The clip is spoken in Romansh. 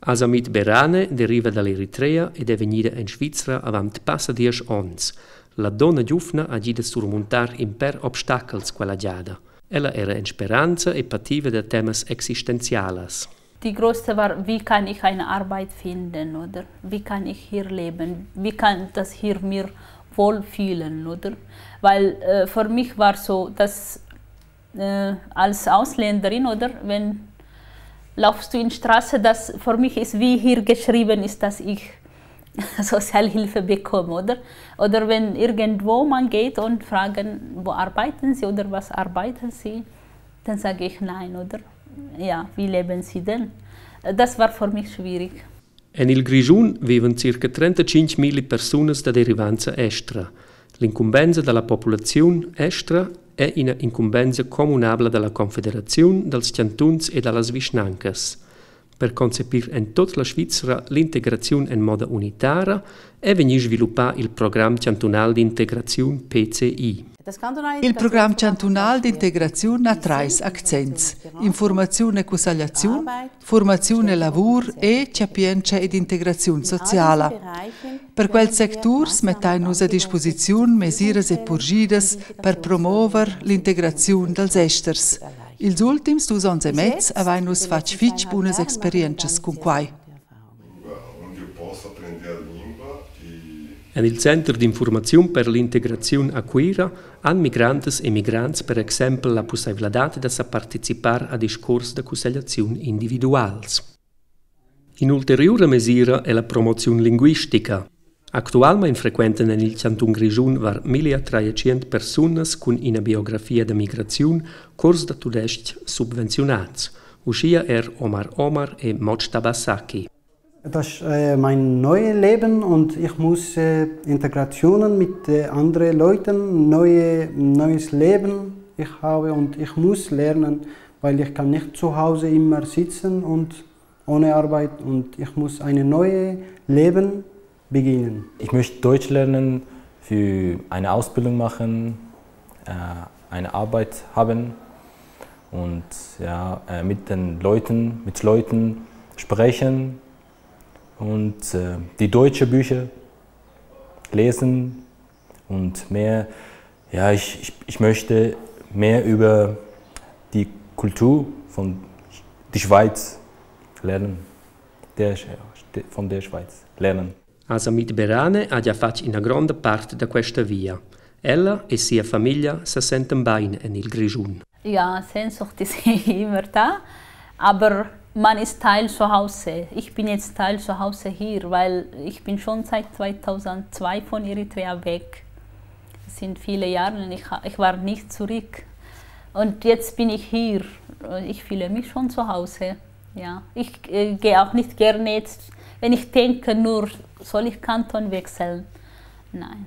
Asamit Berhane deriva da l'Eritrea ed è vegnida en Svizra avant passa 10 onns. La donna giuvna ha gì da surmuntar in pèr obstachels quella giada. Ella era en speranza e pativa da temas existenzialas. Die größte war, wie kann ich eine Arbeit finden oder wie kann ich hier leben, wie kann das hier mir wohlfühlen, oder? Weil für mich war so, dass als Ausländerin, oder, wenn laufst du in Straße, das für mich ist wie hier geschrieben ist, dass ich Sozialhilfe bekomme, oder? Oder wenn irgendwo man geht und fragen, wo arbeiten Sie oder was arbeiten Sie, dann sage ich nein, oder? Ja, wie leben Sie denn? Das war für mich schwierig. En il Grischun vivan circa 35.000 persunas da derivanza estra. L'incumbensa da la populaziun estra è ina incumbensa communabla da la Confederaziun, dals chantuns e da las vischnancas. Per concepir en tut la Svizra l'integraziun en moda unitara è vegnì sviluppà il program chantunal d'integraziun PCI. Il program chantunal d'integraziun ha trais accents: infurmaziun e cussegliaziun, formaziun e lavur e chapientscha ed integraziun sociala. Per quels secturs mettain nus a disposiziun mesiras e purschidas per promover l'integraziun dals esters. Ils ultims 2 onns e mez avain nus fatg fitg bunas experientschas cun quai. En il Center d'infurmaziun per l'integraziun a Cuira han migrantas e migrants per exempel la pussaivladad da sa participar a discurs da cussegliaziun individuals. In'ulteriura mesira è la promoziun linguistica. Actualmain frequentan en il chantun Grischun var 1300 persunas cun ina biografia da migraziun curs da tudestg subvenziunads, uschia er Omar Omar e Mojtaba Saki. Das ist mein neues Leben und ich muss Integrationen mit anderen Leuten, neues Leben ich habe und ich muss lernen, weil ich kann nicht zu Hause immer sitzen und ohne Arbeit und ich muss ein neues Leben beginnen. Ich möchte Deutsch lernen, für eine Ausbildung machen, eine Arbeit haben und ja, mit den Leuten, mit Leuten sprechen und die deutsche Bücher lesen und mehr, ja, ich möchte mehr über die Kultur von der Schweiz lernen, von der Schweiz lernen. Asamit Berhane ha gia fatg ina gronda part da questa via. Ella e sia famiglia sa sentan bain en il Grischun. Ja, Sehnsucht ist immer da, aber man ist Teil zu Hause. Ich bin jetzt Teil zu Hause hier, weil ich bin schon seit 2002 von Eritrea weg. Es sind viele Jahre und ich war nicht zurück. Und jetzt bin ich hier. Ich fühle mich schon zu Hause. Ja, ich gehe auch nicht gerne jetzt, wenn ich denke, nur soll ich Kanton wechseln. Nein.